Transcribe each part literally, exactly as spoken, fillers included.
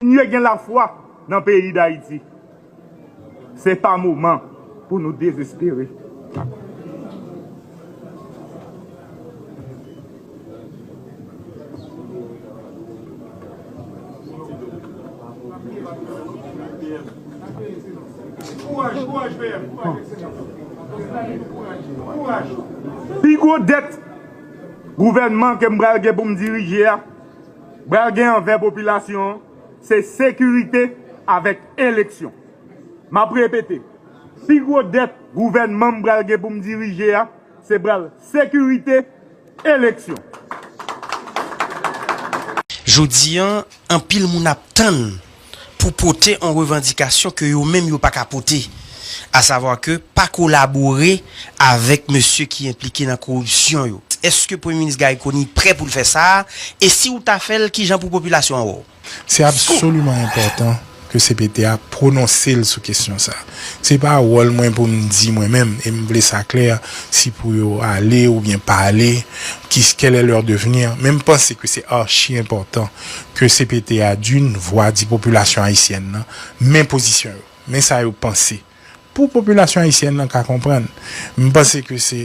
Kontinye gen lafwa nan peyi Dayiti. Se pa moman pou nou dezespere. Pi gwo dèt gouvènman ke m pral gen pou m dirije a, pral gen anvè popilasyon an, se sekirite avèk eleksyon. M ap repete, pi gwo dèt gouvènman m pral gen pou m dirije a, se pral sekirite, eleksyon. Jodi an, anpil moun ap tann pou pote yon revandikasyon ke yo menm yo pa ka pote, asavwa ke pa kolabore avèk mesye ki enplike nan koripsyon yo. Èske Premye Minis Garry Conille prè pou l fè sa a? E si w ta fè l, kijan pou popilasyon an wè w? Se absoliman enpòtan ke C P T a pwononse l sou kesyon sa. Se pa wòl mwen pou m di mwen menm, e m vle sa klè, si pou yo ale oubyen pa ale, ki, quel est leur devenir, men m panse ke se achi enpòtan ke C P T a d'une voix di popilasyon ayisyèn nan, men pozisyon yo, men sa yo panse. Pou popilasyon ayisyèn nan ka konprann, m panse ke se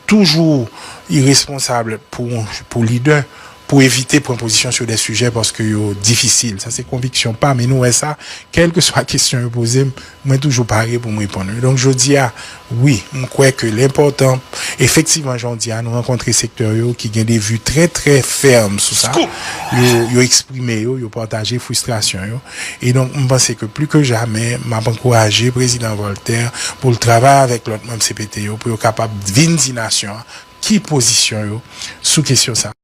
toujou iresponsab pou, pou lidè pou evite pran pozisyon sou de sijè paske yo difisil. Sa se konviksyon pa m e nou wè sa, kèlkeswa kesyon yo poze m, mwen toujou pare pou m reponn yo. Donk jodi a, wi, m kwè ke l enpòtan, efektivman, jan w di a, nou rankontre sektè yo ki gen de vi trè, trè fèm sou sa. Yo, yo eksprime yo, yo pataje fristrasyon yo. E donk, m panse ke pli ke jamè, m ap ankouraje Prezidan Voltaire pou l travay avèk lòt manm C P T yo pou yo kapab vin di nasyon an ki pozisyon yo sou kesyon sa.